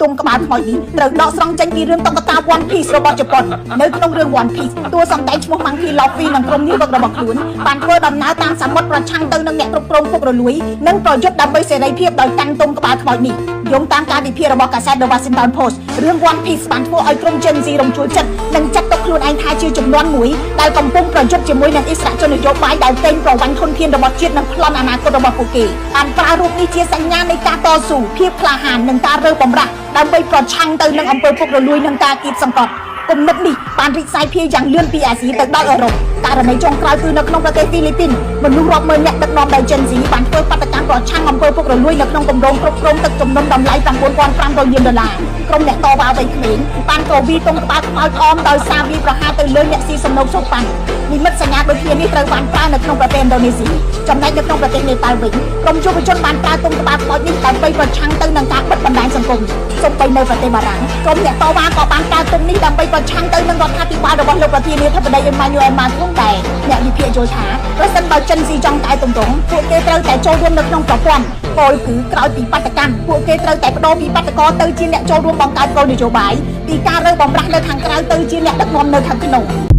ទង់ក្បាលខ្មោចនេះត្រូវដកស្រង់ចេញពីរឿងតុក្កតា One Piece របស់ជប៉ុននៅក្នុងរឿង One Piece តួសម្ដែងឈ្មោះ Monkey Luffy និងក្រុមនាវិករបស់ខ្លួនបានធ្វើដំណើរតាមសមុទ្រប្រឆាំងទៅនឹងអ្នកគ្រប់គ្រងពុករលួយនិងប្រយុទ្ធដើម្បីសេរីភាពដោយកាន់ទង់ក្បាលខ្មោចនេះយោងតាមការវិភាគរបស់កាសែត The Washington Post រឿង One Piece បានធ្វើឲ្យក្រុម Gen Z រំជួលចិត្តនិងចាត់ទុកខ្លួនឯងថាជាចំនួនមួយដែលកំពុងប្រយុទ្ធជាមួយនឹងអិសរាជជននយោបាយដែលកេងប្រវ័ញ្ចធនធានរបស់ជាតិនិងប្លន់អនាគតរបស់ពួកគេបានប្រើរូបនេះជាសញ្ញានៃការតស៊ូភាពក្លាហាននិងការរើបំរាស់ដើម្បីប្រឆាំងទៅនឹងអំពើពុករលួយនិងការគៀបសង្កត់គំនិតនេះបានរីកសាយភាយយ៉ាងលឿនពីអាស៊ីទៅដល់អឺរ៉ុបករណីចុងក្រោយគឺនៅក្នុងប្រទេសហ្វីលីពីនមនុស្សរាប់ម៉ឺននាក់ដឹកនាំដោយ Gen Z បានធ្វើបាតុកម្មប្រឆាំងអំពើពុករលួយនៅក្នុងគម្រោងគ្រប់គ្រងទឹកជំនន់តម្លៃ9500លានដុល្លារក្រុមអ្នកតវ៉ាវ័យក្មេងបានក៏វីទង់ក្បាលខ្មោចអមដោយសារវាប្រហារទៅលើអ្នកស៊ីសំណូកសូកប៉ាន់និមិត្តសញ្ញាដូចគ្នានេះត្រូវបានប្រើនៅក្នុងប្រទេសឥណ្ឌូនេស៊ីចំណែកនៅក្នុងប្រទេសនេប៉ាល់វិញក្រុមយុវជនបានប្រើទង់ក្បាលខ្មោចនេះដើម្បីប្រឆាំងទៅនឹងការបិទបណ្ដាញសង្គមសូម្បីនៅប្រទេសបារាំងក្រុមអ្នកតវ៉ាក៏បានប្រើទង់នេះដើម្បីប្រឆាំងទៅនឹងរដ្ឋាភិបាលរបស់លោកប្រធានាធិបតីអេម៉ាញូអែលម៉ាក្រុងដែរអ្នកវិភាគយល់ថាប្រសិនបើចិនស៊ីចង់កែតម្រង់ពួកគេត្រូវតែចូលរួមនៅក្នុងប្រព័ន្ធពោលគឺក្រោយពីបាតុកម្មពួកគេត្រូវតែបដូរពីបាតុករទៅជាអ្នកចូលរួមបង្កើតគោលនយោបាយពីការរើបំរាស់នៅខាងក្រៅទៅជាអ្នកដឹកនាំនៅខាងក្នុង។